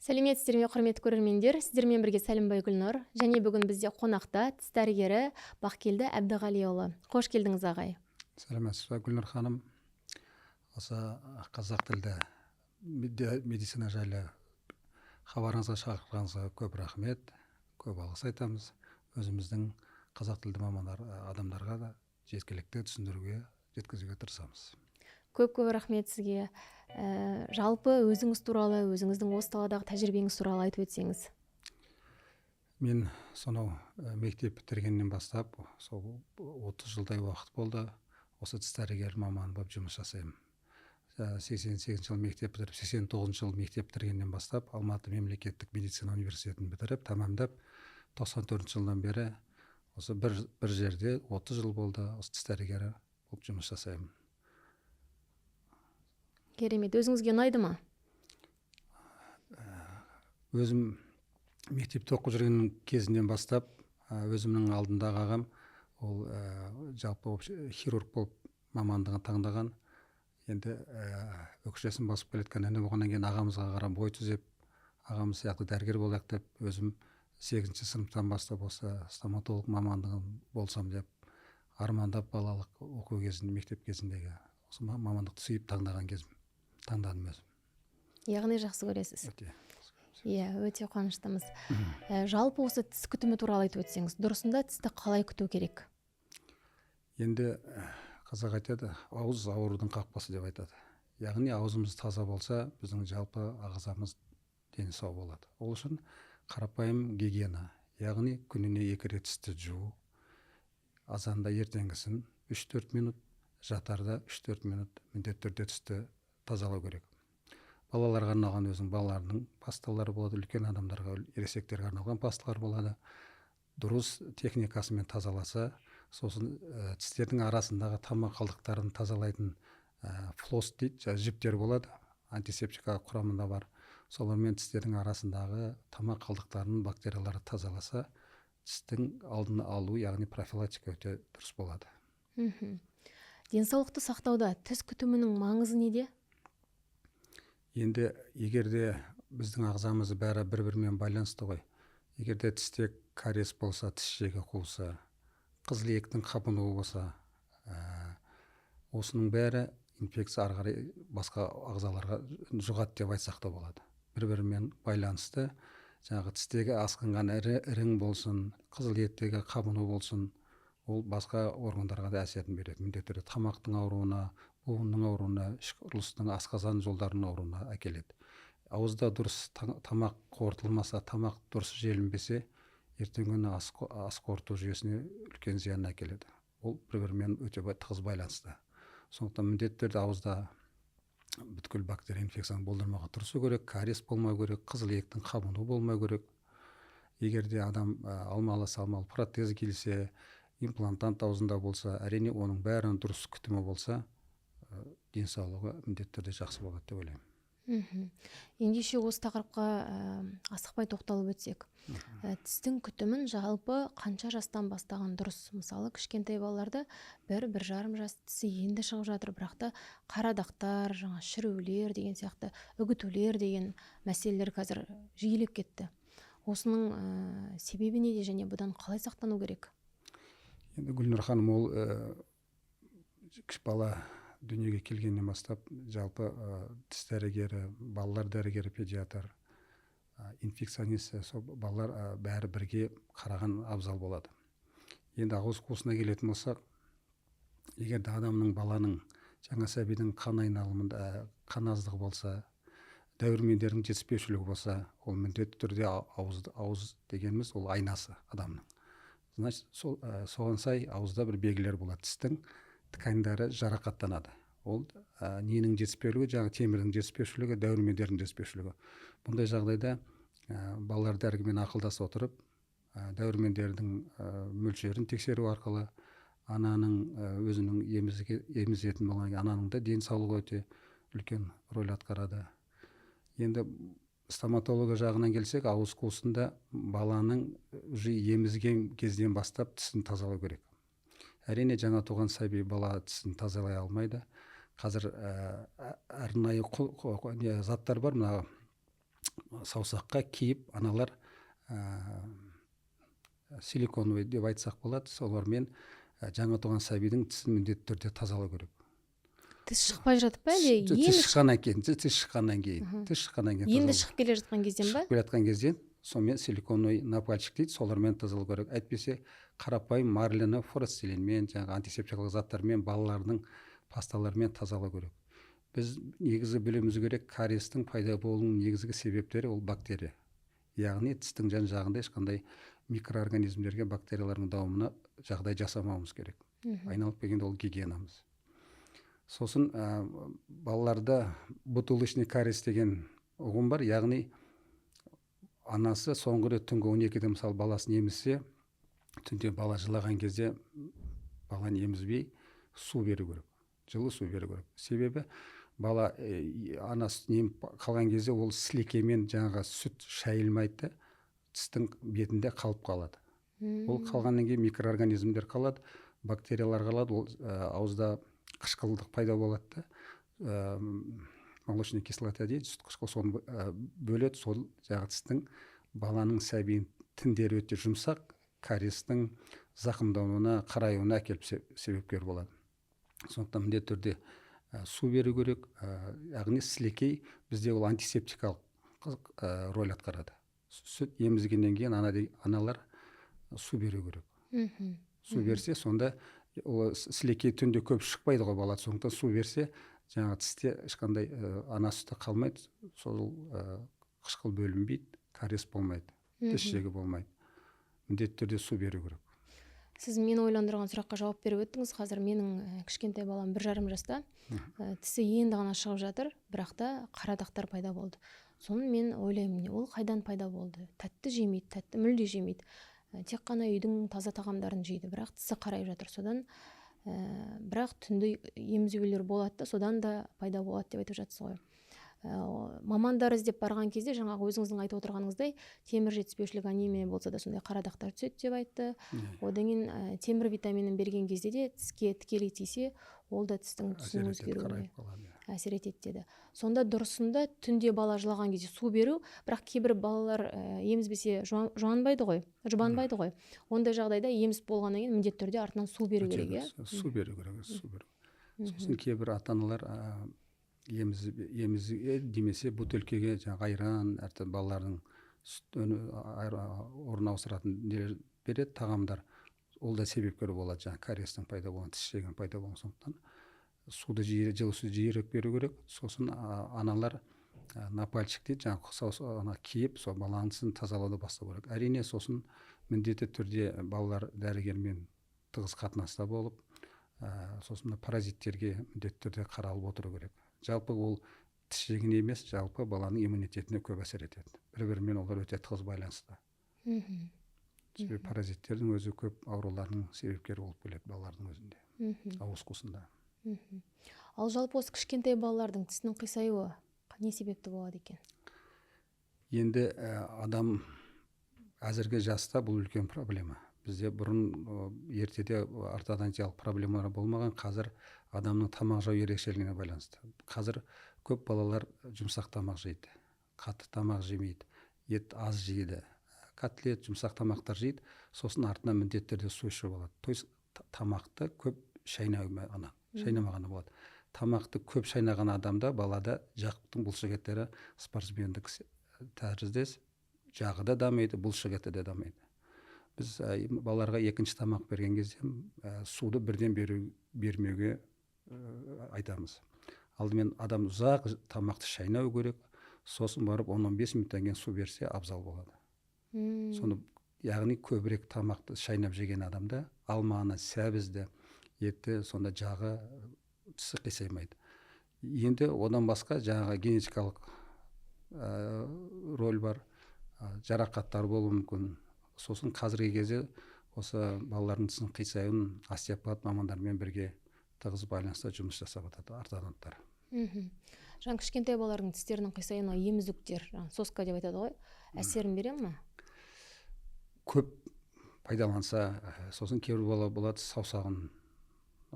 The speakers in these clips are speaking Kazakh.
Сәлеметсіздер ме, құрметті көрермендер! Сіздермен бірге Сәлімбай Гүлнұр және бүгін бізде қонақта тіс дәрігері Бақкелді Әбдіғалиұлы. Қош келдіңіз, ағай! Сәлеметсіз бе, Гүлнұр ханым! Осы қазақ тілді медицина жайлы хабарыңызға шақырғаныңызға көп рахмет, көп алғыс айтамыз. Өзіміздің қазақ тілді мамандар адамдарға да жеткілікті түсіндіруге, жеткізуге тырысамыз. Көп көп рахмет сізге. Жалпы өзіңіз туралы, өзіңіздің осы саладағы тәжірибеңіз туралы айтып өтсеңіз. Мен сонау мектеп бітіргеннен бастап, сол 30 жылдай уақыт болды, осы тіс дәрігері маманы болып жұмыс жасаймын. 88-жылы мектеп бітіріп, 89-жылы мектеп бітіргеннен бастап Алматы мемлекеттік медицина университетін бітіріп, тәмамдап, 94-жылдан бері осы бір жерде 30 жыл болды, осы тіс дәрігері болып жұмыс жасаймын. Керемет! Өзіңізге ұнайды ма? Өзім мектепте оқып жүрген кезімнен бастап, өзімнің алдындағы ағам ол жалпы хирург болып мамандығын таңдаған. Енді өкшесін басып келе жатқан іні болғаннан кейін, ағамызға қарап бой түзеп, ағамыз сияқты дәрігер болайық деп, өзім сегізінші сыныптан бастап осы стоматолог мамандығын болсам деп армандап, балалық оқу кезінде, мектеп кезіндегі осы мамандықты сүйіп таңдаған кезім, таңдадым өзім. Яғни жақсы көресіз. Өте. Иә, өте қуаныштымыз. Жалпы осы тіс күтімі туралы айтып өтсеңіз, дұрысында тісті қалай күту керек? Енді қазақ айтады, ауыз аурудың қақпасы деп айтады. Яғни аузымыз таза болса, біздің жалпы ағзамыз дені сау болады. Ол үшін қарапайым гигиена, яғни күніне екі рет тісті жуу, азанда, ертеңгісін 3-4 минут, жатарда 3-4 минут міндетті түрде тісті тазалау керек. Балаларға арналған өзінің балаларының пасталары болады, үлкен адамдарға, ересектерге арналған пасталар болады. Дұрыс техникасымен тазаласа, сосын тістердің арасындағы тамақ қалдықтарын тазалайтын флосс дейді, жаңағы жіптер болады, антисептика құрамында бар, солармен тістердің арасындағы тамақ қалдықтарын, бактерияларды тазаласа, тістің алдын алу, яғни профилактика өте дұрыс болады. Денсаулықты сақтауда тіс күтімінің маңызы неде? Енді егер де біздің ағзамыз бәрі бір бірімен байланысты ғой. Егер де тісте кариес болса, тіс жегі қуысы, қызыл иектің қабынуы болса, осының бәрі инфекция ары қарай басқа ағзаларға жұғады деп айтсақ та болады. Бір бірімен байланысты. Жаңағы тістегі асқынған ірің болсын, қызыл еттегі қабыну болсын, ол басқа органдарға да әсерін береді. Міндетті түрде тамақтың ауруына, буынның ауруына, ішкі құрылыстың, асқазан жолдарының ауруына әкеледі. Ауызда дұрыс тамақ қорытылмаса, тамақ дұрыс желінбесе, ертеңгі күні ас қорыту жүйесіне үлкен зиян әкеледі. Ол бір бірімен өте тығыз байланысты. Сондықтан міндетті түрде ауызда бүткіл бактерия инфекцияны болдырмауға тырысу керек, кариес болмау керек, қызыл иектің қабынуы болмау керек. Егер де адам алмалы салмалы протез киілсе, имплантант аузында болса, әрине, оның бәрінің дұрыс күтімі болса, денсаулығы міндетті түрде жақсы болады деп ойлаймын. Ендеше осы тақырыпқа асықпай тоқталып өтсек. Тістің күтімін жалпы қанша жастан бастаған дұрыс? Мысалы, кішкентай балаларда бір, 1,5 жас, тісі енді шығып жатыр, бірақ та қара дақтар, жаңа шірулер деген сияқты, үгітулер деген мәселелер қазір жиілеп кетті. Осының себебі неде және бұдан қалай сақтану керек? Енді, Гүлнұр ханым, ол кіші бала дүниеге келгеннен бастап жалпы тіс дәрігері, балалар дәрігері, педиатр, инфекционист, сол балалар бәрі бірге қараған абзал болады. Енді ауыз қуысына келетін болсақ, егер де адамның, баланың, жаңа сәбидің қан айналымында қан аздығы болса, дәрумендердің жетіспеушілігі болса, ол міндетті түрде ауыз дегеніміз ол айнасы адамның, значит, сол соған сай ауызда бір белгілер болады, тістің тканьдары жарақаттанады. Ол ненің жетіспеулігі? Жаңағы темірдің жетіспеушілігі, дәрумендердің жетіспеушілігі. Бұндай жағдайда балалар дәрігермен ақылдаса отырып, дәрумендердің мөлшерін тексеру арқылы, ананың өзінің емізетін болғаннан кейін, ананың да денсаулығы өте үлкен рөл атқарады. Енді стоматология жағынан келсек, ауыз қуысында баланың уже емізген кезден бастап тісін тазалау керек. Әрине, жаңа туған сәби бала тісін тазалай алмайды. Қазір арнайы не, заттар бар, мына Саусаққа киіп аналар силиконовый деп айтсақ болады, солармен жаңа туған сәбидің тісін міндетті түрде тазалау керек. Тіс шықпай жатып па, әлде? Тіс шыққаннан кейін, тіс шыққаннан кейін, тіс шыққаннан кейін. Енді шығып келе жатқан кезден ба? Шығып келе жатқан кезден. Сонымен силиконовый напальчик дейді, солармен тазалау керек. Әйтпесе қарапайым марлені фурацилинмен, жаңағы антисептикалық заттармен, балалардың пасталарымен тазалау керек. Біз негізі білуіміз керек, кариестің пайда болуының негізгі себептері ол бактерия. Яғни тістің жан жағында ешқандай микроорганизмдерге, бактериялардың дамуына жағдай жасамауымыз керек. Айналып келгенде ол гигиенамыз. Сосын балаларда бутылочный кариес деген ұғым бар. Яғни анасы соңғы рет түнгі 12-де, мысалы, баласын емізсе, түнде бала жылаған кезде баланы емізбей, су беру керек, жылы су беру керек. Себебі бала анасы еміп қалған кезде ол сілекеймен жаңағы сүт шайылмайды да, тістің бетінде қалып қалады. Ол қалғаннан кейін микроорганизмдер қалады, бактериялар қалады. Ол ауызда қышқылдық пайда болады да, молочная кислота дейді, сүт қышқыл, соны бөледі. Сол жаңағы тістің, баланың, сәбидің тіндері өте жұмсақ, кариестің зақымдануына, қараюына әкеліп себепкер болады. Сондықтан міндетті түрде су беру керек. Яғни сілекей бізде ол антисептикалық роль атқарады. Сүт емізгеннен кейін аналар су беру керек. Су берсе, сонда ол сілекей түнде көп шықпайды ғой бала. Сондықтан су берсе, жаңағы тісте ешқандай ана сүті қалмайды, сол қышқыл бөлінбейді, кариес болмайды, тіс жегі болмайды. Міндетті түрде су беру керек. Сіз мені ойландырған сұраққа жауап беріп өттіңіз. Қазір менің кішкентай балам 1,5 жаста, тісі енді ғана шығып жатыр, бірақ та қара дақтар пайда болды. Соны мен ойлаймын, ол қайдан пайда болды? Тәтті жемейді, тәтті мүлде жемейді, тек қана үйдің таза тағамдарын жейді, бірақ тісі қарайып жатыр. Содан бірақ түнде емізулер болады да, содан да пайда болады деп айтып жатсыз ғой. Мамандар іздеп барған кезде жаңағы өзіңіздің айтып отырғаныңыздай, темір жетіспеушілік, анемия болса да сондай қара дақтар түседі деп айтты. Одан кейін темір витаминін берген кезде де тіске тікелей тисе, ол да тістің түсінің өзгеруіне әсер етеді деді. Сонда дұрысында түнде бала жылаған кезде су беру, бірақ кейбір балалар емізбесе жуанбайды ғой, жұбанбайды ғой. Ондай жағдайда емізіп болғаннан кейін міндетті түрде артынан су беру керек, иә? Су беру керек, су беру. Сосын кейбір ата-аналар еміз демесе бөтелкеге жаңағы айран, әртүрлі балалардың сүт орнын ауыстыратын нелер береді, тағамдар. Ол да себепкер болады жаңағы кариестің пайда болуына, тіс жегінің пайда болуына. Сондықтан суды жиі, жылы суды жиірек беру керек. Сосын аналар напальчик дейді, жаңағы ана киіп, сол баланың тісін тазалауды бастау керек. Әрине, сосын міндетті түрде балалар дәрігермен тығыз қатынаста болып, сосын паразиттерге міндетті түрде қаралып отыру керек. Жалпы ол тіс жегіне емес, жалпы баланың иммунитетіне көп әсер етеді. Бір-бірімен олар өте тығыз байланысты. Себебі паразиттердің өзі көп аурулардың себепкері болып келеді балалардың өзінде, ауыз қуысында. Ал жалпы осы кішкентай балалардың тісінің қисаюы не себепті болады екен? Енді адам әзіргі жаста бұл үлкен проблема. Бізде бұрын ертеде ортодонтиялық проблемалар болмаған, қазір адамның тамақ жеу ерекшелігіне байланысты. Қазір көп балалар жұмсақ тамақ жейді, қатты тамақ жемейді, ет аз жейді, котлет, жұмсақ тамақтар жейді, сосын артынан міндетті түрде су ішіп алады. То есть тамақты көп шайнамағаны болады. Тамақты көп шайнаған адамда, балада жақтың бұлшық еттері спортсмендік тәріздес жағы да дамиды, бұлшық еті де дамиды. Біз балаларға екінші тамақ берген кезде суды бірден бермеуге айтамыз. Алдымен адам ұзақ тамақты шайнау керек, сосын барып 10-15 минуттан кейін су берсе абзал болады. Соны, яғни көбірек тамақты шайнап жеген адамда алманы, сәбізді, етті, сонда жағы, тісі қисаймайды. Енді одан басқа жаңағы генетикалық роль бар, жарақаттар болуы мүмкін. Сосын қазіргі кезде осы балалардың тісінің қисаюын остеопат мамандармен бірге тығыз байланыста жұмыс жасап жатады ортодонттар. Жаңа кішкентай балалардың тістерінің қисаюына емізуктер, соска деп айтады ғой, әсерін бере ме? Көп пайдаланса, сосын кейбір бала болады, саусағын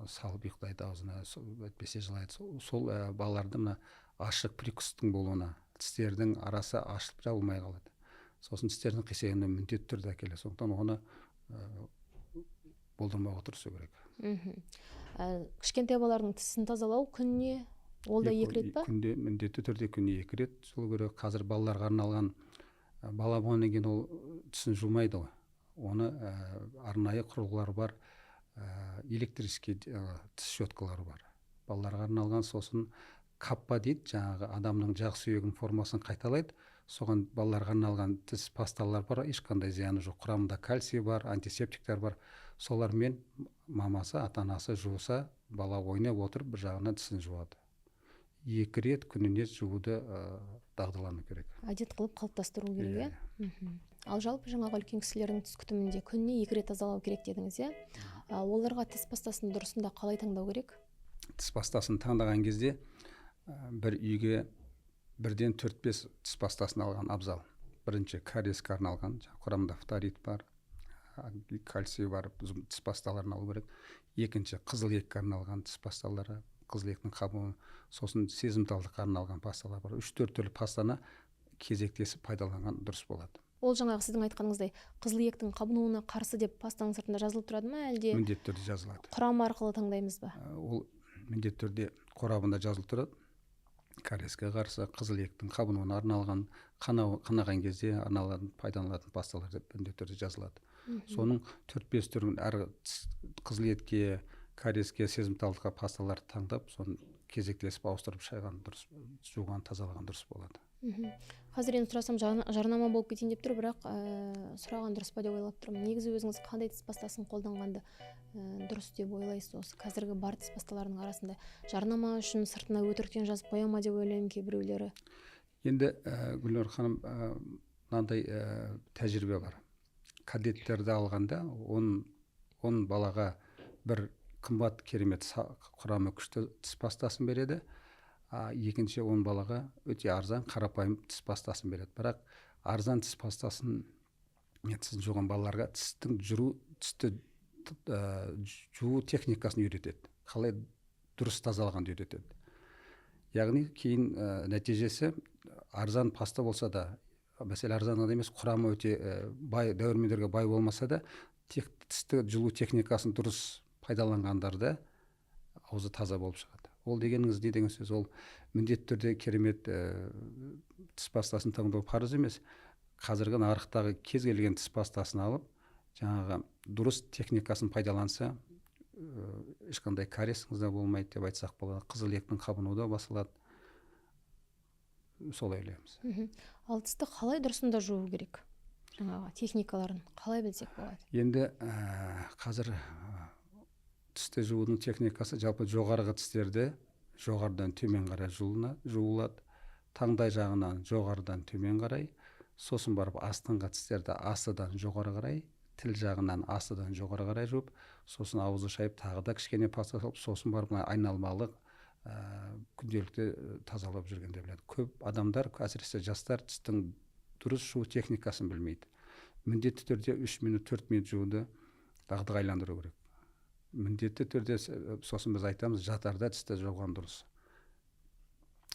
салып ұйықтайды аузына, әйтпесе жылайды. Сол балаларды мына ашық прикустың болуына Тістердің арасы ашылып жабылмай қалады. Сосын тістердің қисаюына міндетті түрде әкеледі. Сондықтан оны болдырмауға тырысу керек. Кішкентай балалардың тісін тазалау күніне ол да 2 рет па? Күнде міндетті түрде күніне 2 рет жуу керек. Қазір балаларға арналған, бала болғаннан кейін ол тісін жумайды ғой. Оны арнайы құрылғылар бар, электрический тіс щеткалары бар. Балаларға арналған. Сосын каппа дейді, жаңағы адамның жақ сүйегінің формасын қайталайды. Соған балаларға арналған тіс пасталар бар, ешқандай зияны жоқ. Құрамында кальций бар, антисептиктер бар. Солармен мамасы, ата-анасы жуса, бала ойнап отырып бір жағынан тісін жуады. 2 рет күніне жууды дағдылану керек. Әдет қылып қалыптастыру керек, иә? Ал жалпы жаңағы үлкен кісілердің тіс күтімінде күніне 2 рет тазалау керек дедіңіз, иә? Оларға тіс пастасын дұрысында қалай таңдау керек? Тіс пастасын таңдаған кезде бір үйге бірден 4-5 тіс пастасын алған абзал. Бірінші кариеске арналған, құрамында фторид бар, кальций бар тіс пасталарын алу керек. Екінші қызыл етке арналған тіс пасталары, қызыл еттің қабуы, сосын сезімталдыққа арналған пасталар бар. 3-4 түрлі пастаны кезектесіп пайдаланған дұрыс болады. Ол жаңағы сіздің айтқаныңыздай қызыл еттің қабынуына қарсы деп пастаның сыртында жазылып тұрады ма, әлде? Міндетті түрде жазылады. Құрам арқылы таңдаймыз ба? Ол міндетті түрде қорабында жазылып тұрады. Кариеске қарсы, қызыл еттің қабынуына арналған, қанаған кезде арналған, пайдаланылатын пасталар деп міндетті түрде жазылады. Соның 4-5 түрін әр қызыл етке, кариеске, сезімталдыққа пасталарды таңдап, соны кезектесіп ауыстырып шайған дұрыс, жуған, тазалаған дұрыс болады. Қазір енді сұрасам жарнама болып кетейін деп тұр, бірақ сұраған дұрыс па деп ойлап тұрмын. Негізі өзіңіз қандай тіс пастасын қолданғанды дұрыс деп ойлайсыз осы қазіргі бар тіс пасталарының арасында? Жарнама үшін сыртына өтіріктен жазып қоя ма деп ойлаймын кейбіреулері. Енді Гүлнұр ханым, мынандай тәжірибе бар. Кадеттерді алғанда 10 балаға бір қымбат керемет құрамы күшті тіс пастасын береді. Екінші 10 балаға өте арзан қарапайым тіс пастасын береді. Бірақ арзан тіс пастасын тісін жуған балаларға тістің жүру, тісті жуу техникасын үйретеді. Қалай дұрыс тазалағанды үйретеді. Яғни кейін нәтижесі арзан паста болса да, мәселе арзан ғана емес, құрамы өте бай, дәрумендерге бай болмаса да, тек тісті жұлу техникасын дұрыс пайдаланғандарда аузы таза болып шығады. Ол дегеніңіз не деген сөз? Ол міндетті түрде керемет тіс пастасын таңдау парыз емес. Қазіргі нарықтағы кез келген тіс пастасын алып, жаңағы дұрыс техникасын пайдаланса, ешқандай кариесіңіз де болмайды деп айтсақ болады. Қызыл еттің қабынуы да басылады. Солай ойлаймыз. Ал тісті қалай дұрысында жуу керек? Жаңағы техникаларын қалай білсек болады? Енді қазір тісті жуудың техникасы жалпы жоғарғы тістерді жоғарыдан төмен қарай жуылады, таңдай жағынан жоғарыдан төмен қарай, сосын барып астыңғы тістерді астыдан жоғары қарай, тіл жағынан астыдан жоғары қарай жуып, сосын ауызды шайып тағы да кішкене паста салып, сосын барып айналмалы күнделікті тазалап жүргенде біледі. Көп адамдар, әсіресе жастар, тістің дұрыс жуу техникасын білмейді. Міндетті түрде 3 минут, 4 минут жууды дағдыға айландыру керек. Міндетті түрде сосын біз айтамыз, жатарда тісті жуған дұрыс.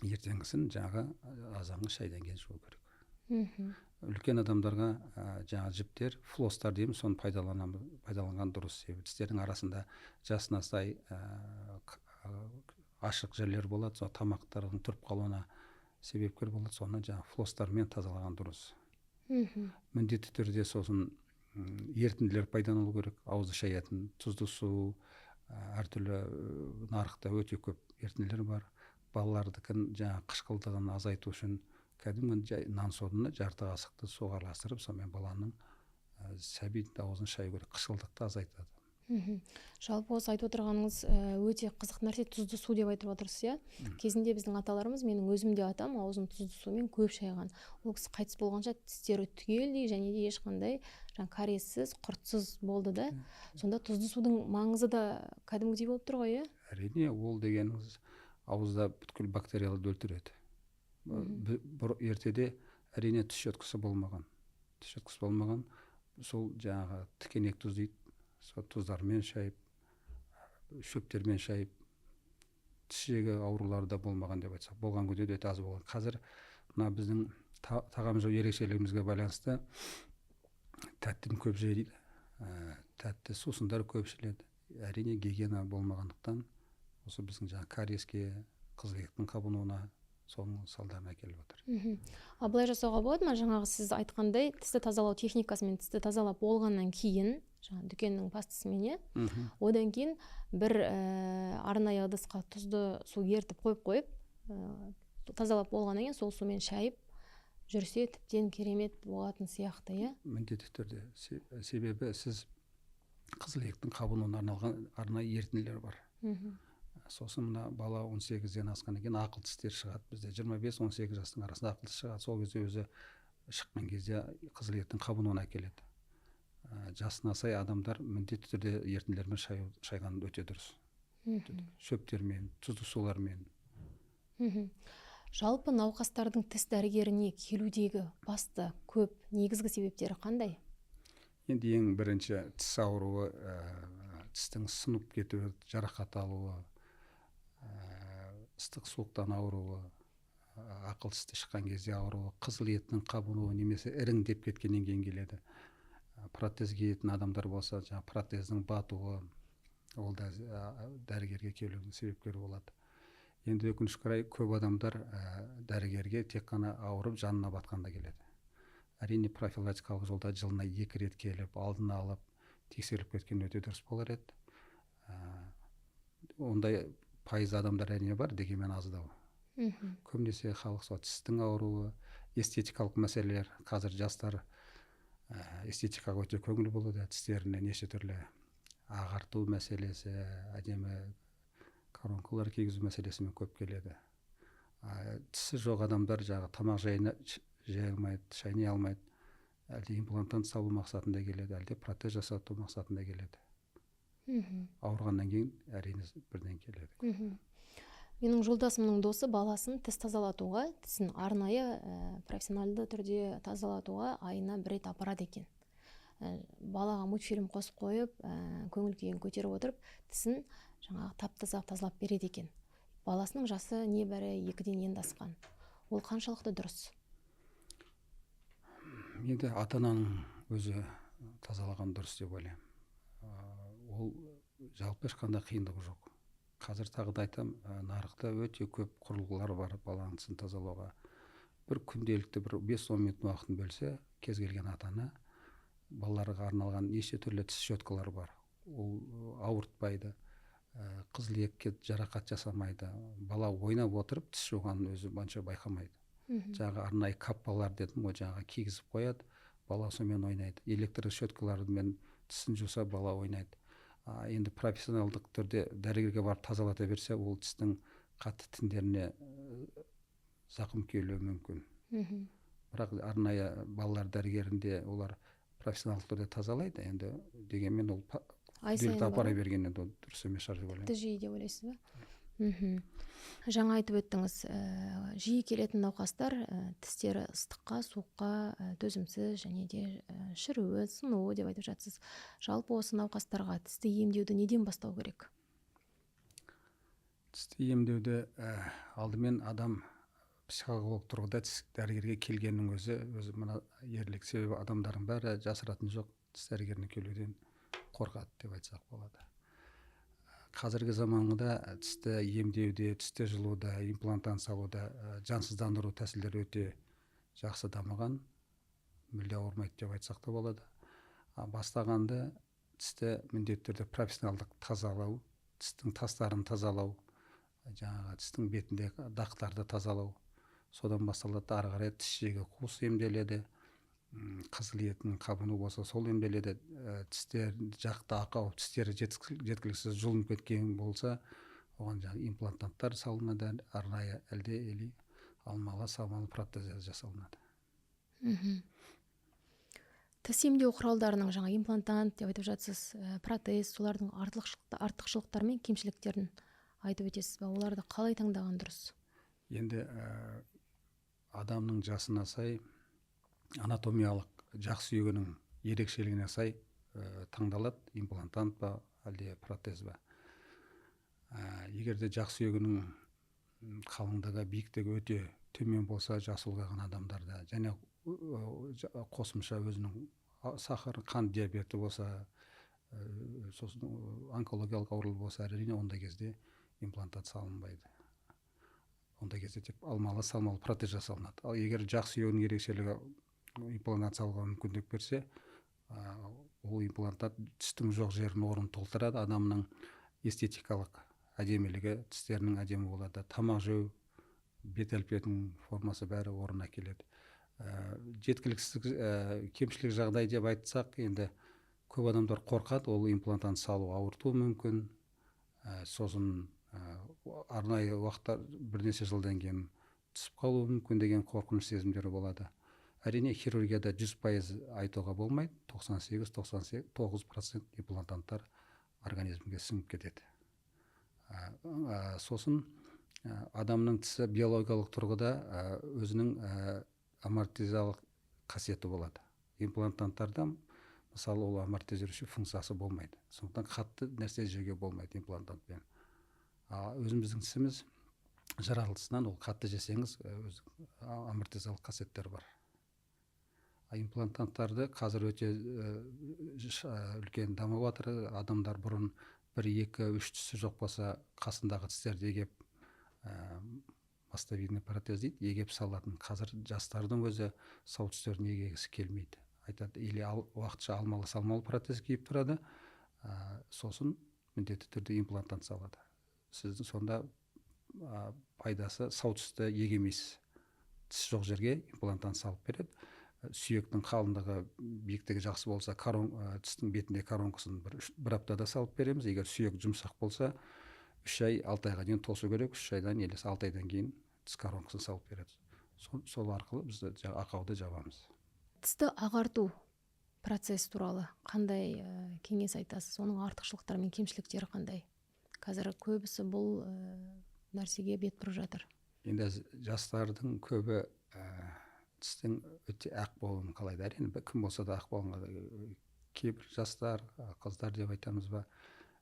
Ертеңгісін жаңағы азанғы шайдан кейін жуу керек. Үлкен адамдарға жаңа жіптер, флостар дейміз, соны пайдаланған дұрыс. Себебі тістердің арасында жасына сай ашық жерлер болады, сол тамақтардың тұрып қалуына себепкер болады, соны жаңа флостармен тазалаған дұрыс. Міндетті түрде сосын ерітінділер пайдалану керек, ауызды шаятын, тұзды су, әртүрлі нарықта өте көп ерітінділер бар. Балалардікін жаңа қышқылдығын азайту үшін кәдімгі нан соданы жарты қасықты суға араластырып, сонымен баланың сәби аузын шаю керек, қышқылдықты азайтады. Жалпы осы айтып отырғаныңыз өте қызық нәрсе, тұзды су деп айтып отырсыз, иә? Кезінде біздің аталарымыз, менің өзім де атам аузын тұзды сумен көп шайған. Ол кісі қайтыс болғанша тістері түгелдей және де ешқандай жаңа кариессіз, құртсыз болды да. Сонда тұзды судың маңызы да кәдімгідей болып тұр ғой, иә? Әрине, ол дегеніңіз ауызда бүткіл бактерияларды өлтіреді. Ертеде әрине тіс щеткасы болмаған. Тіс щеткасы болмаған, сол жаңағы тікенек тұз дейді. Сол тұздармен шайып, шөптермен шайып, тіс жегі аурулары да болмаған деп айтсақ, болған күнде де өте аз болған. Қазір Мына біздің тағам жеу ерекшелігімізге байланысты тәттіні көп жейді, тәтті сусындар көп ішіледі. Әрине, гигиена болмағандықтан осы біздің жаңағы кариеске, қызыл еттің қабынуына, соның салдарына әкеліп отыр. А былай жасауға болады ма, жаңағы сіз айтқандай, тісті тазалау техникасымен тісті тазалап болғаннан кейін, жаңағы дүкеннің пастасымен, иә, одан кейін бір арнайы ыдысқа тұзды су ерітіп қойып, тазалап болғаннан кейін сол сумен шайып жүрсе, тіптен керемет болатын сияқты, иә? Міндетті түрде. Себебі сіз қызыл еттің қабынуына арналған арнайы ерітінділер бар. Сосын мына бала 18-ден асқаннан кейін ақыл тістер шығады. Бізде 25-18 жастың арасында ақыл тіс шығады. Сол кезде, өзі шыққан кезде қызыл еттің қабынуына әкеледі. Жасына сай адамдар міндетті түрде ерітінділермен шайған өте дұрыс, шөптермен, тұзды сулармен. Жалпы, науқастардың тіс дәрігеріне келудегі басты көп негізгі себептері қандай? Енді ең бірінші тіс ауруы, тістің сынып кетуі, жарақат алуы, ыстық суықтан ауруы, ақыл тісті шыққан кезде ауруы, қызыл еттің қабынуы немесе іріңдеп кеткеннен кейін келеді. Протез киетін адамдар болса, жаңағы протездің батуы, ол да дәрігерге келудің себепкері болады. Енді өкінішке орай, көп адамдар дәрігерге тек қана ауырып, жанына батқанда келеді. Әрине, профилактикалық жолда жылына екі рет келіп, алдын алып тексеріліп кеткен өте дұрыс болар еді. Ондай пайыз адамдар, әрине, бар, дегенмен аздау. Көбінесе халық сол тістің ауруы, эстетикалық мәселелер. Қазір жастар эстетикаға өте көңіл бөледі. Тістеріне неше түрлі ағарту мәселесі, әдемі коронкалар кигізу мәселесімен көп келеді. Тісі жоқ адамдар жаңағы тамақ жей алмайды, шайнай алмайды, әлде имплантант салу мақсатында келеді, әлде протез жасату мақсатында келеді. Ауырғаннан кейін, әрине, бірден келеді. Менің жолдасымның досы баласын тіс тазалатуға, тісін арнайы профессионалды түрде тазалатуға айына бір рет апарады екен. Балаға мультфильм қосып қойып, көңіл күйін көтеріп отырып, тісін жаңағы тап таза тазалап береді екен. Баласының жасы небәрі 2-ден енді асқан. Ол қаншалықты дұрыс? Енді ата ананың өзі тазалаған дұрыс деп ойлаймын. Ол жалпы ешқандай қиындығы жоқ. Қазір тағы да айтамын, нарықта өте көп құрылғылар бар баланың тісін тазалауға. Бір күнделікті бір 5-10 минут уақытын бөлсе кез келген ата ана, балаларға арналған неше түрлі тіс щеткалар бар, ол ауыртпайды, қызыл иекке жарақат жасамайды. Бала ойнап отырып тіс жуғанын өзі онша байқамайды. Жаңағы арнайы каппалар дедім ғой, жаңағы кигізіп қояды, бала сонымен ойнайды. Электр щеткалармен тісін жуса, бала ойнайды. Енді профессионалдық түрде дәрігерге барып тазалата берсе, ол тістің қатты тіндеріне зақым келуі мүмкін. Бірақ арнайы балалар дәрігерінде олар профессионалдық түрде тазалайды. Енді дегенмен ол ай сайын күнделікті апара бару берген енді ол дұрыс емес шығар деп ойлаймын. Тіпті жиі деп ойлайсыз ба? Жаңа айтып өттіңіз, жиі келетін науқастар тістері ыстыққа, суыққа төзімсіз және де шіруі, сынуы деп айтып жатсыз. Жалпы, осы науқастарға тісті емдеуді неден бастау керек? Тісті емдеуді алдымен адам психологиялық тұрғыда тіс дәрігерге келгеннің өзі мына ерлік. Себебі адамдардың бәрі, жасыратын жоқ, тіс дәрігеріне келуден қорқады деп айтсақ болады. Қазіргі заманғыда тісті емдеуде, тісті жұлуда, имплантант салуда жансыздандыру тәсілдері өте жақсы дамыған, мүлде ауырмайды деп айтсақ та болады. Бастағанда тісті міндетті түрде профессионалдық тазалау, тістің тастарын тазалау, жаңағы тістің бетіндегі дақтарды тазалау, содан басталады. Ары қарай тіс жегі, қуыс емделеді, қызыл еттің қабыну болса, сол емделеді. Тістер жақта ақау, тістері жеткіліксіз жұлынып кеткен болса, оған жаңағы имплантанттар салынады арнайы, әлде или алмалы салмалы протездер жасалынады. Тіс емдеу құралдарының, жаңа имплантант деп айтып жатсыз, протез, солардың артықшылықтары мен кемшіліктерін айтып өтесіз ба? Оларды қалай таңдаған дұрыс? Енді адамның жасына сай, анатомиялық жақ сүйегінің ерекшелігіне сай таңдалады имплантант па, әлде протез ба. Егер де жақ сүйегінің қалыңдығы, биіктігі өте төмен болса, жасы ұлғайған адамдарда және қосымша өзінің сахар, қант диабеті болса, сосын онкологиялық ауру болса, әрине, ондай кезде имплантат салынбайды. Ондай кезде тек алмалы салмалы протез жасалынады. Ал егер жақ сүйегінің ерекшелігі имплантат салуға мүмкіндік берсе, ол имплантат тістің жоқ жерін, орнын толтырады. Адамның эстетикалық әдемілігі, тістерінің әдемі болады, тамақ жеу, бет әлпетінің формасы, бәрі орнына келеді. Жеткіліксіз, кемшілік жағдай деп айтсақ, енді көп адамдар қорқады, ол имплантант салу ауыртуы мүмкін, сосын арнайы уақытта, бірнеше жылдан кейін түсіп қалуы мүмкін деген қорқыныш сезімдері болады. Әрине, хирургияда 100% айтуға болмайды, 98-99% имплантанттар организмге сіңіп кетеді. Сосын адамның тісі биологиялық тұрғыда өзінің амортизациялық қасиеті болады. Имплантанттарда, мысалы, ол амортизирующий функциясы болмайды, сондықтан қатты нәрсе жеуге болмайды имплантантпен. А өзіміздің тісіміз жаратылысынан ол қатты жесеңіз, өз амортизациялық қасиеттері бар. А имплантанттарды қазір өте үлкен дамып жатыр. Адамдар бұрын бір, екі, үш тісі жоқ болса, қасындағы тістерді егеп, мостовидный протез дейді, егеп салатын. Қазір жастардың өзі сау тістерін егегісі келмейді, айтады, или уақытша алмалы салмалы протез киіп тұрады, сосын міндетті түрде имплантант салады. Сіздің сонда пайдасы, сау тісті егемейсіз, тіс жоқ жерге имплантант салып береді. Сүйектің қалыңдығы, биіктігі жақсы болса, тістің бетінде коронкасын бір аптада салып береміз. Егер сүйек жұмсақ болса, 3 ай, 6 айға дейін тосу керек. 3 айдан или 6 айдан кейін тіс коронкасын салып береді. Сол арқылы біз жаңағы ақауды жабамыз. Тісті ағарту процесс туралы қандай кеңес айтасыз? Оның артықшылықтары мен кемшіліктері қандай? Қазір көбісі бұл нәрсеге бет бұрып жатыр. Енді жастардың көбі тістің өте ақ болуын қалайды. Әрине, кім болса да ақ болған. Кейбір жастар, қыздар деп айтамыз ба,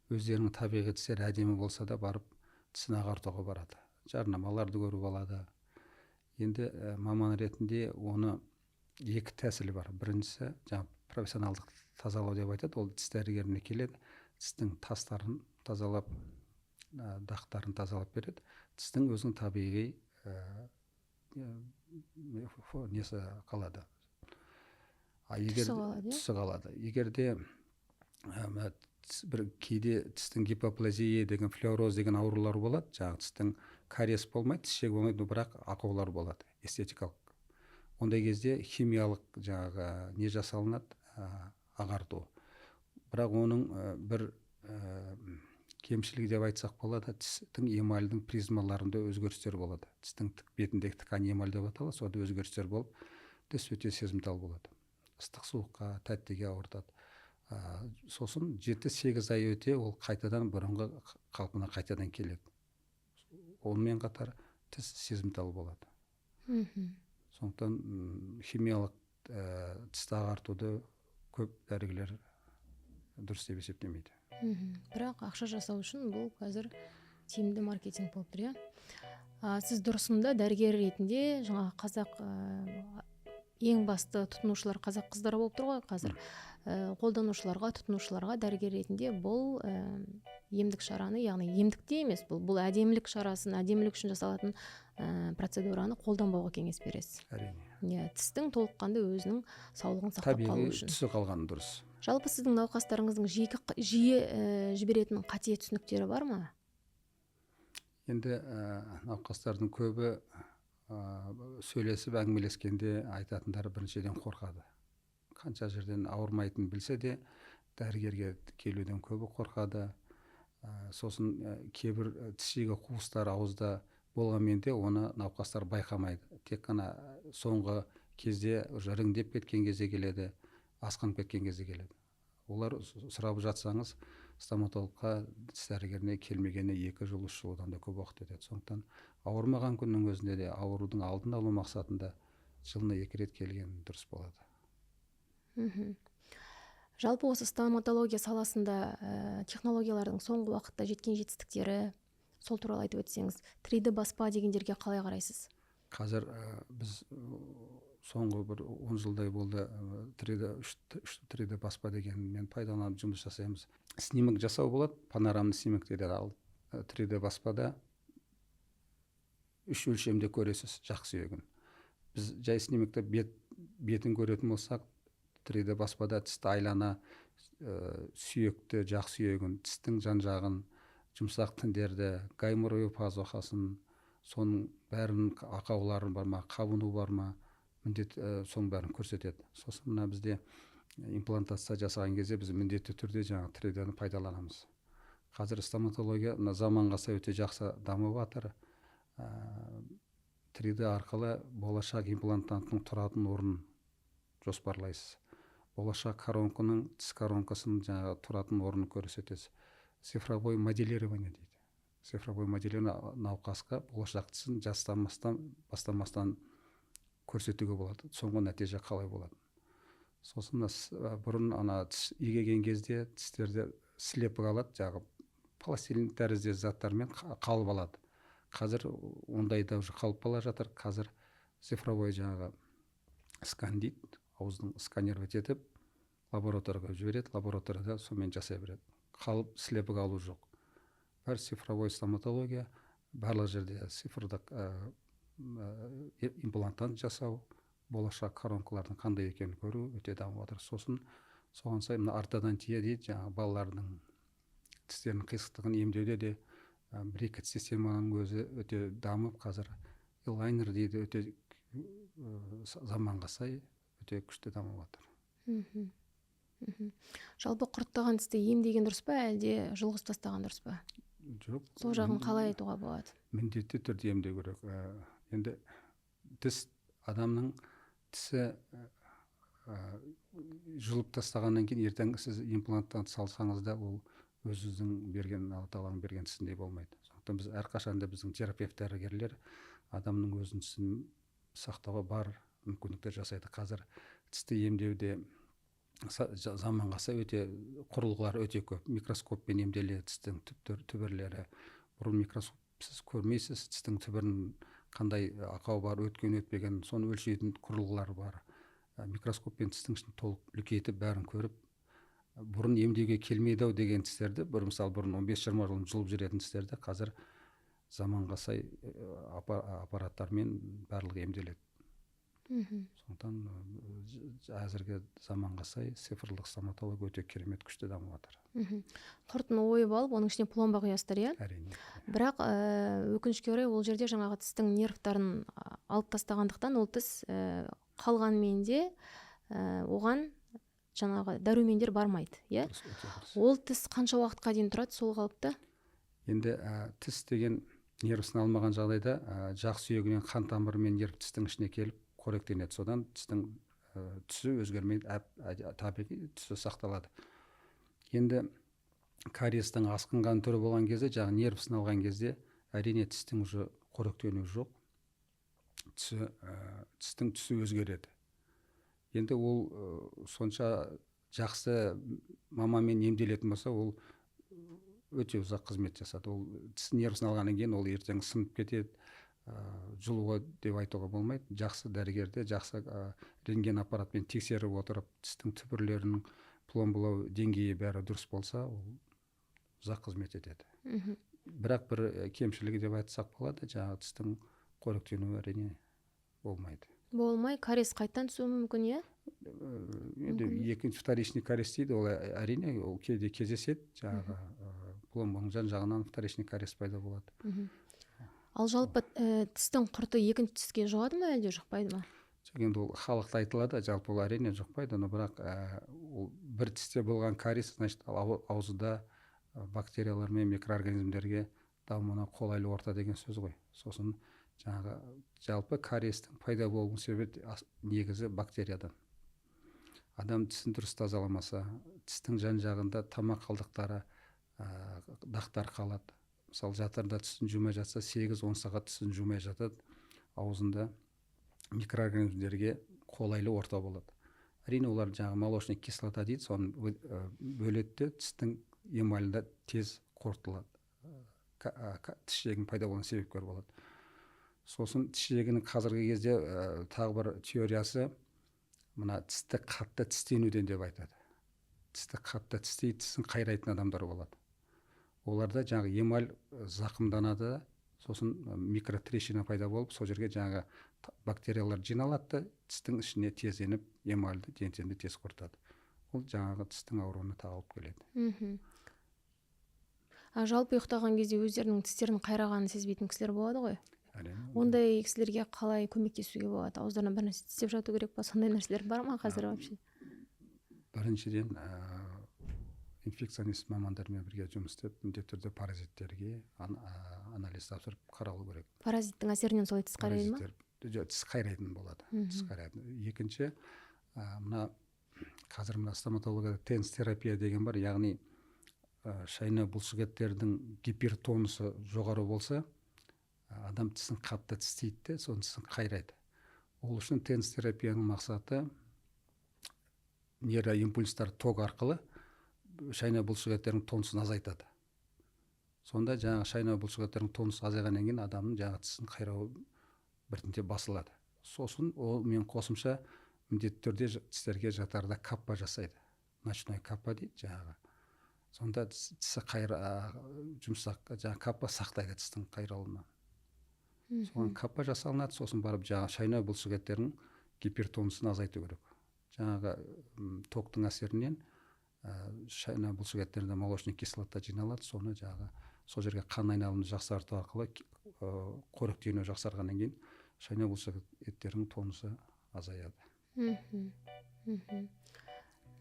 өздерінің табиғи тістері әдемі болса да, барып тісін ағартуға барады, жарнамаларды көріп алады. Енді маман ретінде оны екі тәсілі бар. Біріншісі, жаңағы профессионалдық тазалау деп айтады. Ол тіс дәрігеріне келеді, тістің тастарын тазалап, дақтарын тазалап береді. Тістің өзінің табиғи несі қалады, а егер Түсі қалады, иә? Түсі қалады. Егер де мына бір кейде тістің гипоплазия деген, флюороз деген аурулар болады. Жаңағы тістің кариес болмайды, тіс жегі болмайды, но бірақ ақаулар болады эстетикалық. Ондай кезде химиялық жаңағы не жасалынады, ағарту. Бірақ оның бір кемшілігі деп айтсақ болады, тістің эмальдің призмаларында өзгерістер болады. Тістің бетіндегі ткань эмаль деп аталады, сонда өзгерістер болып, тіс өте сезімтал болады, ыстық суыққа, тәттіге ауыртады. Сосын 7-8 ай өте ол қайтадан бұрынғы қалпына қайтадан келеді. Онымен қатар тіс сезімтал болады. Сондықтан химиялық тісті ағартуды көп дәрігерлер дұрыс деп есептемейді. Бірақ ақша жасау үшін бұл қазір тиімді маркетинг болып тұр, иә. Сіз дұрысында дәрігер ретінде жаңағы қазақ, ең басты тұтынушылар қазақ қыздары болып тұр ғой қазір. Қолданушыларға, тұтынушыларға дәрігер ретінде бұл емдік шараны, яғни емдік те емес, бұл әдемілік шарасын, әдемілік үшін жасалатын процедураны қолданбауға кеңес бересіз. Әрине. Иә, тістің толыққанды өзінің саулығын сақтап қалу Табиғи үшін. түсі қалғаны дұрыс. Жалпы, сіздің науқастарыңыздың жиі жіберетін қате түсініктері бар ма? Енді науқастардың көбі сөйлесіп, әңгімелескенде айтатындары, біріншіден, қорқады. Қанша жерден ауырмайтынын білсе де, дәрігерге келуден көбі қорқады. Сосын кейбір тіс жегі қуыстары ауызда болғанмен де, оны науқастар байқамайды. Тек қана соңғы кезде, уже іріңдеп кеткен кезде келеді, асқынып кеткен кезде келеді. Олар сұрап жатсаңыз, стоматологқа, тіс дәрігеріне келмегеніне 2 жыл, 3 жыл, одан да көп уақыт өтеді. Сондықтан ауырмаған күннің өзінде де аурудың алдын алу мақсатында жылына екі рет келген дұрыс болады. Жалпы, осы стоматология саласында технологиялардың соңғы уақытта жеткен жетістіктері, Сол туралы айтып өтсеңіз. 3D баспа дегендерге қалай қарайсыз? Қазір біз соңғы бір 10 жылдай болды 3D баспа дегенмен пайдаланып жұмыс жасаймыз. Снимок жасау болады, панорамный снимок дейді. Ал 3D баспада үш өлшемде көресіз жақ сүйегін. Біз жай снимокта бетін көретін болсақ, 3D баспада тісті айлана, сүйекті, жақ сүйегін, тістің жан жағын, жұмсақ тіндерді, гайморовый пазухасын, соның бәрін, ақаулары бар ма, қабыну бар ма, міндет соның бәрін көрсетеді. Сосын мына бізде имплантация жасаған кезде біз міндетті түрде жаңағы 3D-ні пайдаланамыз. Қазір стоматология мына заманға сай өте жақсы дамып жатыр. 3D арқылы болашақ имплантанттың тұратын орнын жоспарлайсыз. Болашақ коронканың, тіс коронкасының жаңағы тұратын орнын көрсетесіз. Цифровой моделирование дейді. Цифровой моделирование науқасқа болашақ тісін жастамастан, бастамастан көрсетуге болады. Соңғы нәтиже қалай болады. Сосын бұрын ана тіс егеген кезде тістерде слепок алады, жаңағы пластилин тәрізді заттармен қалып алады. Қазір ондай да уже қалып бара жатыр. Қазір цифровой жаңағы скан дейді, ауыздың сканировать етіп лабораторияға жібереді, лабораторияда сонымен жасай береді. Қалып слепок алу жоқ. Бәрі цифровой стоматология, барлық жерде цифрлық имплантант жасау, болашақ коронкалардың қандай екенін көру өте дамып жатыр. Сосын соған сай мына ортодонтия дейді, жаңағы балалардың тістерінің қисықтығын емдеуде де брекет системаның өзі өте дамып, қазір элайнер дейді, өте заманға сай өте күшті дамып жатыр. Жалпы құрттаған тісті емдеген дұрыс па, әлде жұлғызып тастаған дұрыс па? Жоқ. Сол жағын қалай айтуға болады? Міндетті түрде емдеу керек. Енді тіс, адамның тісі жұлып тастағаннан кейін ертең сіз импланттан салсаңыз да, ол өзіңіздің берген, Алла тағаланың берген тісіндей болмайды. Сондықтан біз әрқашанда, біздің терапевт дәрігерлер адамның өзінің тісін сақтауға бар мүмкіндіктер жасайды. Қазір тісті емдеуде заманға сай өте құрылғылар өте көп. Микроскоппен емделеді тістің түбірлері. Бұрын микроскопсыз көрмейсіз тістің түбірін, қандай ақау бар, өткен, өтпеген, соны өлшейтін құрылғылар бар. Микроскоппен тістің ішін толық үлкейтіп, бәрін көріп, бұрын емдеуге келмейді ау деген тістерді, бір мысалы, бұрын 15-20 жыл жұлып жүретін тістерді қазір заманға сай аппараттармен барлығы емделеді. Сондықтан әзіргі заманға сай цифрлық стоматология өте керемет күшті дамып жатыр. Құртын ойып алып, оның ішіне пломба құясыздар, иә? Әрине. Бірақ өкінішке орай, ол жерде жаңағы тістің нервтарын алып тастағандықтан, ол тіс қалғанмен де оған жаңағы дәрумендер бармайды, иә? Дұрыс, өте дұрыс. Ол тіс қанша уақытқа дейін тұрады сол қалыпта? Енді тіс деген нервісін алмаған жағдайда жақ сүйегінен қан тамырымен нерв тістің ішіне келіп қоректенеді. Содан тістің түсі өзгермейді, табиғи түсі сақталады. Енді кариестің асқынған түрі болған кезде, жаңағы нервісін алған кезде, әрине, тістің уже қоректенуі жоқ, тістің түсі өзгереді. Енді ол сонша жақсы маманмен емделетін болса, ол өте ұзақ қызмет жасады. Ол тіс нервісін алғаннан кейін ол ертең сынып кетеді, жұлуға деп айтуға болмайды. Жақсы дәрігерде, жақсы рентген аппаратпен тексеріп отырып, тістің түбірлерінің пломбалау деңгейі бәрі дұрыс болса, ол ұзақ қызмет етеді. Бірақ бір кемшілігі деп айтсақ болады, жаңағы тістің қоректенуі, әрине, болмайды. Болмай, кариес қайтадан түсуі мүмкін, иә? Енді Мүмкін. екінші, вторичный кариес дейді, ол әрине, ол кейде кездеседі, жаңағы пломбаның жан жағынан вторичный кариес пайда болады. Ал жалпы тістің құрты екінші тіске жұғады ма, әлде жұқпайды ма? Жоқ, енді ол халықта айтылады, жалпы ол, әрине, жұқпайды, но бірақ ол бір тісте болған кариес, значит, аузында бактериялар мен микроорганизмдерге дамуына қолайлы орта деген сөз ғой. Сосын жаңағы жалпы кариестің пайда болуының себебі негізі бактериядан. Адам тісін дұрыс тазаламаса, тістің жан жағында тамақ қалдықтары, дақтар қалады. Мысалы, жатырда тісін жумай жатса, 8-10 сағат тісін жумай жатады, аузында микроорганизмдерге қолайлы орта болады. Әрине, олар жаңағы молочный кислота дейді, соны бөледі де, тістің эмалінде тез қорытылады. Тіс жиегінің пайда болуына себепкер болады. Сосын тіс жиегінің қазіргі кезде тағы бір теориясы мына тісті қатты тістенуден деп айтады. Тісті қатты тістейді, тісін қайрайтын адамдар болады. Оларда жаңағы эмаль зақымданады, сосын микротрещина пайда болып, сол жерге жаңағы бактериялар жиналады да, тістің ішіне тез еніп, эмальді, дентинді тез құртады. Ол жаңағы тістің ауруына тағы алып келеді. А жалпы ұйықтаған кезде өздерінің тістерін қайрағанын сезбейтін кісілер болады ғой. Әрине. Ондай кісілерге қалай көмектесуге болады? Ауыздарына бір нәрсе тістеп жату керек па? Сондай нәрселер бар ма қазір вообще? Біріншіден, инфекционист мамандармен бірге жұмыс істеп, міндетті түрде паразиттерге анализ тапсырып қаралу керек. Паразиттің әсерінен солай тіс қайрайды ма? Жоқ, тіс қайрайтын болады. Тіс қайрайтын. Екінші, мына қазір мына стоматологияда ТЕНС терапия деген бар, яғни шайна бұлшықеттердің гипертонусы жоғары болса, адам тісін қатты тістейді де, соның тісін қайрайды. Ол үшін ТЕНС терапияның мақсаты нейроимпульстар ток арқылы шайна бұлшықеттерінің тонусын азайтады. Сонда жаңағы шайна бұлшықеттерінің тонусы азайғаннан кейін адамның жаңағы тісін қайрауы біртіндеп басылады. Сосын ол мен қосымша міндетті түрде тістерге жатарда каппа жасайды. Ночной каппа дейді жаңағы. Сонда тісі қайра, жұмсақ, жаңағы каппа сақтайды тістің қайралуынан. Соған каппа жасалынады, сосын барып жаңағы шайнау бұлшықеттерінің гипертонусын азайту керек. Жаңағы токтың әсерінен шайнау бұлшықеттерінде молочный кислота жиналады, соны жаңағы сол жерге қан айналымын жақсарту арқылы қоректену жақсарғаннан кейін шайнау бұлшықеттерінің тонусы азаяды. мхм мхм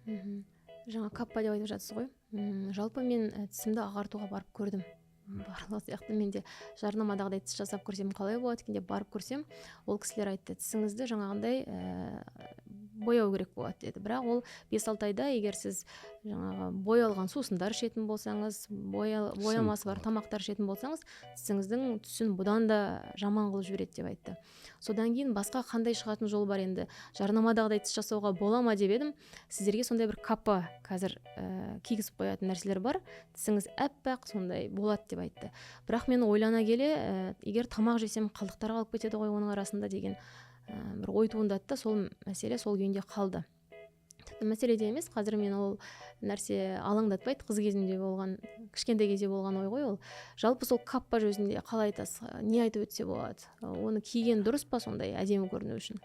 мхм Жаңа каппа деп айтып жатсыз ғой. Жалпы мен тісімді ағартуға барып көрдім. Барлығы сияқты мен де жарнамадағыдай тіс жасап көрсем қалай болады екен деп барып көрсем, ол кісілер айтты: тісіңізді жаңағындай бояу керек болады деді. Бірақ ол 5-6 айда, егер сіз жаңағы боялған сусындар ішетін болсаңыз, боямасы бар тамақтар ішетін болсаңыз, тісіңіздің түсін бұдан да жаман қылып жібереді деп айтты. Содан кейін басқа қандай шығатын жол бар енді, жарнамадағыдай тіс жасауға бола ма деп едім, сіздерге сондай бір каппа қазір кигізіп қоятын нәрселер бар, тісіңіз аппақ сондай болады деп айтты. Бірақ мен ойлана келе, егер тамақ жесем, қалдықтар қалып кетеді ғой оның арасында деген бір ой туындады да, сол мәселе сол күйінде қалды. Тіпті мәселе де емес, қазір мен ол нәрсе алаңдатпайды, қыз кезімде болған, кішкентай кезде болған ой ғой ол. Жалпы сол каппа жөнінде қалай айтасыз, не айтып өтсе болады? Оны киген дұрыс па сондай әдемі көріну үшін?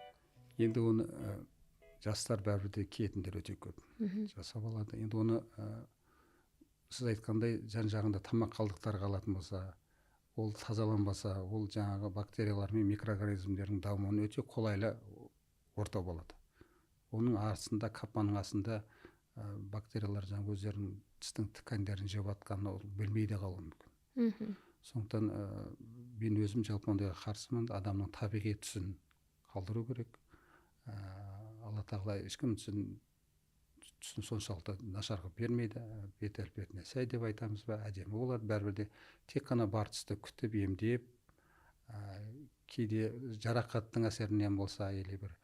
Енді оны жастар бәрібір де киетіндер өте көп, жасап алады. Енді оны сіз айтқандай, жан жағында тамақ қалдықтары қалатын болса, ол тазаланбаса, ол жаңағы бактериялар мен микроорганизмдердің дамуына өте қолайлы орта болады. Оның астында, каппаның астында бактериялар жаңағы өздерінің тістің тканьдерін жеп жатқанын ол білмей де қалуы мүмкін. Сондықтан мен өзім жалпы ондайға қарсымын. Адамның табиғи түсін қалдыру керек. Алла тағала ешкім түсін соншалықты нашар қылып бермейді, бет әлпетіне сай деп айтамыз ба, әдемі болады бәрібір де. Тек қана бар тісті күтіп, емдеп, кейде жарақаттың әсерінен болса или бір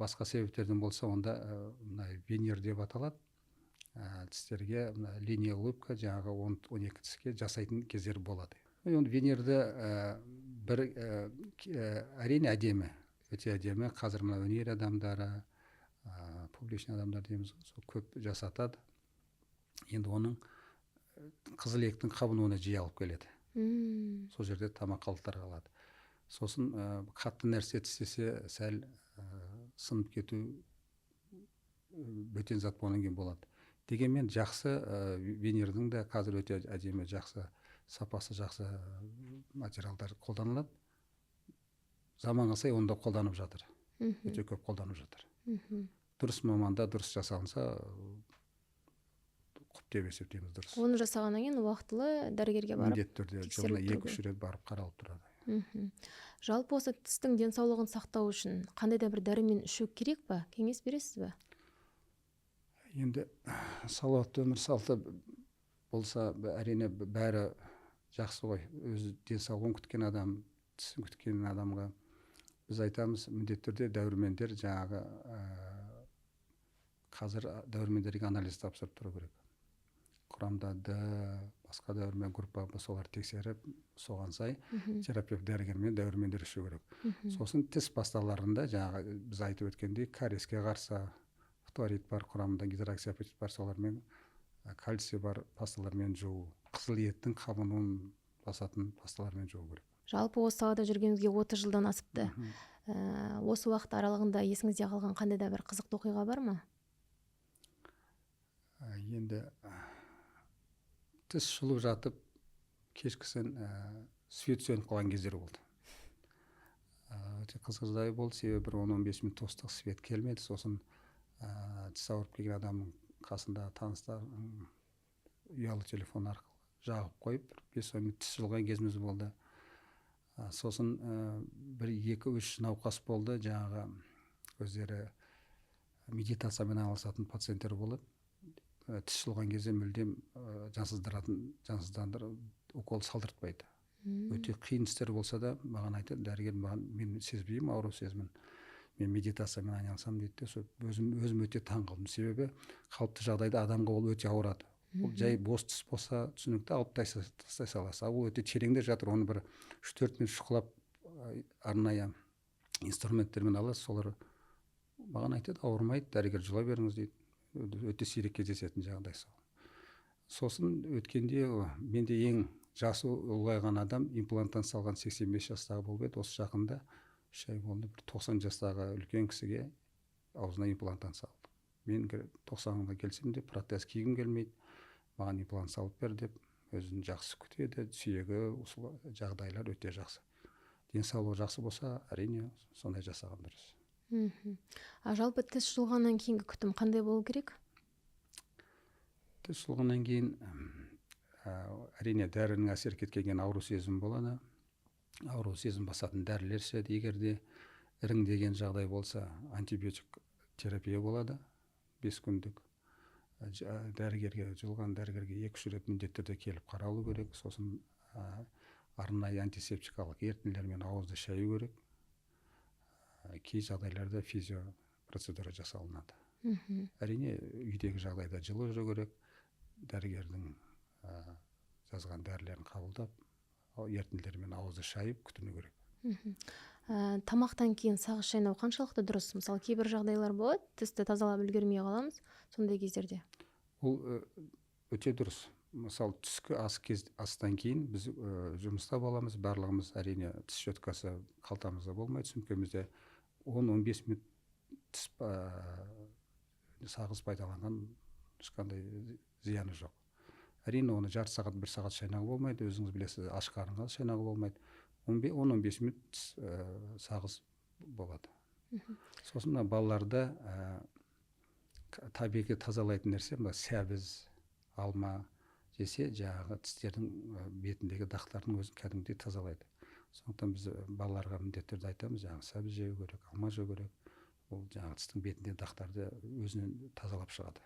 басқа себептерден болса, онда мына винир деп аталады, тістерге мына линия улыбка, жаңағы 10-12 тіске жасайтын кездер болады. Енді винирді бір әрине әдемі, өте әдемі. Қазір мына өнер адамдары, публичный адамдар дейміз ғой, сол көп жасатады. Енді оның қызыл иектің қабынуына жиі алып келеді. Сол жерде тамақ қалдықтары қалады. Сосын қатты нәрсе тістесе, сәл сынып кету, бөтен зат болғаннан кейін болады. Дегенмен жақсы винирдің де қазір өте әдемі, жақсы, сапасы жақсы материалдар қолданылады. Заманға сай оны да қолданып жатыр, өте көп қолданып жатыр. Дұрыс маманда дұрыс жасалынса, құп деп есептейміз, дұрыс. Оны жасағаннан кейін уақытылы дәрігерге барып Міндетті түрде тексеріліп жылына тұру екі үш рет барып қаралып тұрады. Жалпы осы тістің денсаулығын сақтау үшін қандай да бір дәрумен ішу керек па, кеңес бересіз бе? Енді салауатты өмір салты болса, әрине, бәрі жақсы ғой. Өзі денсаулығын күткен адам, тісін күткен адамға біз айтамыз, міндетті түрде дәрумендер жаңағы қазір дәрумендерге анализ тапсырып тұру керек. Құрамда Д, басқа дәрумен группа, солар тексеріп, соған сай терапевт дәрігермен дәрумендер ішу керек. Сосын тіс пасталарында жаңағы біз айтып өткендей кариеске қарсы фторид бар, құрамында гидроксиапатит бар, солармен кальций бар пасталармен жуу, қызыл еттің қабынуын басатын пасталармен жуу керек. Жалпы осы салада жүргеніңізге 30 жылдан асыпты. Осы уақыт аралығында есіңізде қалған қандай да бір қызықты оқиға бар ма? Енді тіс жұлып жатып кешкісін свет сөніп қалған кездер болды. Өте қызық жағдай болды, себебі бір 10-15 минут тостық, свет келмеді. Сосын тіс ауырып келген адамның қасында таныстар ұялы телефон арқылы жағып қойып, бір 5-10 минут тіс жұлған кезіміз болды. Сосын бір 2-3 науқас болды, жаңағы өздері медитациямен айналысатын пациенттер болады. Тіс жұлған кезде мүлдем жансыздандырып укол салдыртпайды. Өте қиын істер болса да маған айтады, дәрігер маған, мен сезбеймін ауру сезімін, мен медитациямен айналысамын дейді де. Сол өзім өте таң қалдым, себебі қалыпты жағдайда адамға ол өте ауырады. Ол жай бос тіс болса түсінікті, алып тастай саласыз, ал ол өте тереңде жатыр, оны бір 3-4 минут шұқылап арнайы инструменттермен аласыз. Солар маған айтады, ауырмайды, дәрігер жұла беріңіз дейді. Өте сирек кездесетін жағдай сол. Сосын өткенде менде ең жасы ұлғайған адам импланттан салған 85 жастағы болып еді. Осы жақында 3 ай болды, бір 90 жастағы үлкен кісіге аузына импланттан салды. Мен 90-ға келсем де протез кигім келмейді, маған имплант салып бер деп өзін жақсы күтеді, сүйегі осы жағдайлар өте жақсы. Денсаулығы жақсы болса, әрине сондай жасаған дұрыс. А жалпы тіс жұлғаннан кейінгі күтім қандай болу керек? Тіс жұлғаннан кейін әрине дәрінің әсері кеткен ауру сезім болады. Ауру сезім басатын дәрілер ішеді. Егер де іріңдеген жағдай болса, антибиотик терапия болады, 5 күндік. Дәрігерге, жұлған дәрігерге 2-3 рет міндетті түрде келіп қаралу керек. Сосын арнайы антисептикалық ерітінділермен ауызды шаю керек. Кей жағдайларда физиопроцедура жасалынады. Әрине үйдегі жағдайда жылы жүру керек, дәрігердің жазған дәрілерін қабылдап, ерітінділермен ауызды шайып күтіну керек. Тамақтан кейін сағыз шайнау қаншалықты дұрыс? Мысалы, кейбір жағдайлар болады, тісті тазалап үлгермей қаламыз, сондай кездерде. Ол өте дұрыс. Мысалы, түскі астан кейін біз жұмыста боламыз, барлығымыз әрине тіс щеткасы қалтамызда болмайды, сөмкемізде 10-15 минут тіс сағыз пайдаланған ешқандай зияны жоқ. Әрине оны жарты сағат, бір сағат шайнауға болмайды, өзіңіз білесіз, аш қарынға шайнауға болмайды. 10-15 минут тіс сағыз болады. Сосын мына балаларда табиғи тазалайтын нәрсе мына сәбіз, алма жесе, жаңағы тістердің бетіндегі дақтардың өзін кәдімгідей тазалайды. Сондықтан біз балаларға міндетті түрде айтамыз, жаңағы сәбіз жеу керек, алма жеу керек. Ол жаңағы тістің бетіндегі дақтарды өзінен тазалап шығады.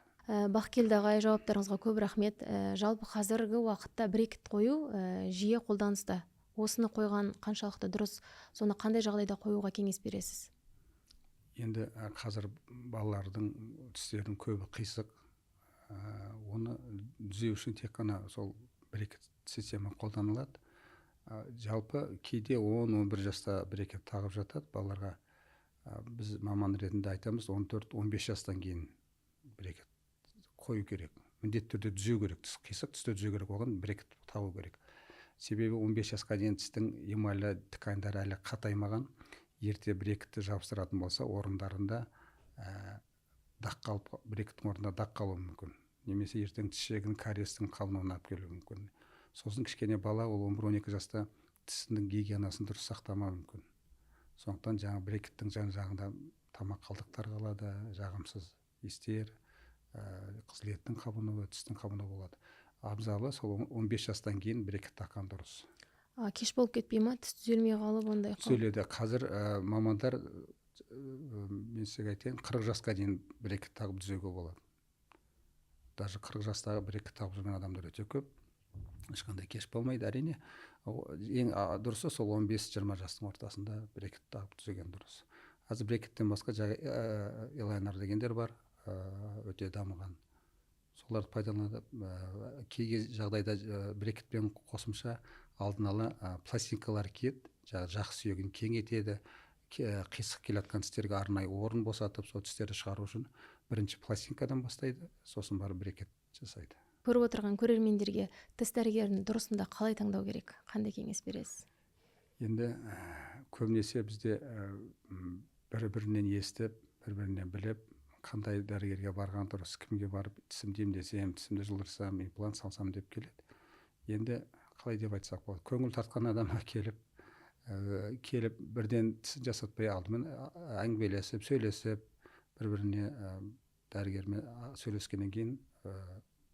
Бақкелді ағай, жауаптарыңызға көп рахмет. Жалпы қазіргі уақытта брекет қою жиі қолданыста. Осыны қойған қаншалықты дұрыс, соны қандай жағдайда қоюға кеңес бересіз? Енді қазір балалардың тістерінің көбі қисық. Оны түзеу үшін тек қана сол брекет система қолданылады. Жалпы кейде 10-11 жаста брекет тағып жатады балаларға. Біз маман ретінде айтамыз, 14-15 жастан кейін брекет қою керек. Міндетті түрде түзеу керек, тіс қисық тісті түзеу керек, оған брекет тағу керек. Себебі 15 жасқа дейін тістің эмалі тканьдары әлі қатаймаған. Ерте брекетті жабыстыратын болса, орындарында дақ қалып, брекеттің орнында дақ қалуы мүмкін. Немесе ертең тіс ішегінің кариестің қалмауына алып келуі мүмкін. Сосын кішкене бала ол 11-12 жаста тісінің гигиенасын дұрыс сақтамауы мүмкін. Сондықтан жаңа брекеттің жан жағында тамақ қалдықтары қалады, жағымсыз иістер, қызыл еттің қабынуы, тістің қабынуы болады. Абзалы сол 15 жастан кейін брекет таққан дұрыс. Кеш болып кетпей ма, тіс түзелмей қалып ондай қауіп? Түзеледі. Қазір мамандар, мен сізге айтайын, 40 жасқа дейін брекет тағып түзеуге болады. Даже 40 жастағы брекет тағып жүрген адамдар өте көп. Ешқандай кеш болмайды әрине. Ең дұрысы сол 15-20 жастың ортасында брекет тағып түзеген дұрыс. Қазір брекеттен басқа элайнер дегендер бар, өте дамыған. Соларды пайдаланады. Кей жағдайда брекетпен қосымша алдын ала пластинкалар киеді, жақ сүйегін кеңейтеді, қисық келе жатқан тістерге арнайы орын босатып, сол тістерді шығару үшін бірінші пластинкадан бастайды, сосын барып брекет жасайды. Көріп отырған көрермендерге тіс дәрігерін дұрысында қалай таңдау керек, қандай кеңес бересіз? Енді көбінесе бізде бір-бірінен естіп, бір-бірінен біліп, қандай дәрігерге барған дұрыс, кімге барып тісімді емдесем, тісімді жұлдырсам, имплант салсам деп келеді. Енді қалай деп айтсақ болады, көңіл тартқан адамға келіп бірден тісін жасатпай, алдымен әңгімелесіп, сөйлесіп, бір-біріне дәрігермен сөйлескеннен кейін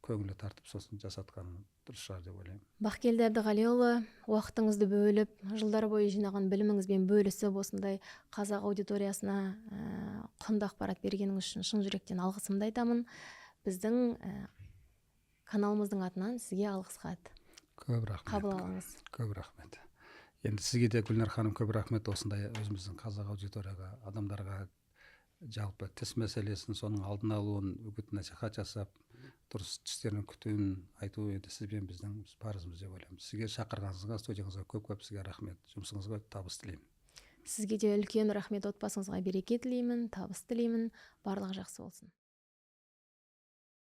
көңілі тартып, сосын жасатқан дұрыс шығар деп ойлаймын. Бақкелді Әбдіғалиұлы, уақытыңызды бөліп, жылдар бойы жинаған біліміңізбен бөлісіп, осындай қазақ аудиториясына құнды ақпарат бергеніңіз үшін шын жүректен алғысымды айтамын. Біздің каналымыздың атынан сізге алғыс хат. Көп рахмет. Қабыл алыңыз. Көп рахмет. Енді сізге де, Гүлнар ханым, көп рахмет. Осындай өзіміздің қазақ аудиторияға, адамдарға жалпы тіс мәселесін, соның алдын алуын үгіт насихат жасап, дұрыс тістерінің күтуін айту енді сіз бен біздің парызымыз деп ойлаймын. Сізге шақырғаныңызға, студияңызға көп-көп сізге рахмет. Жұмысыңызға табыс тілеймін. Сізге де үлкен рахмет, отбасыңызға береке тілеймін, табыс тілеймін, барлығы жақсы болсын.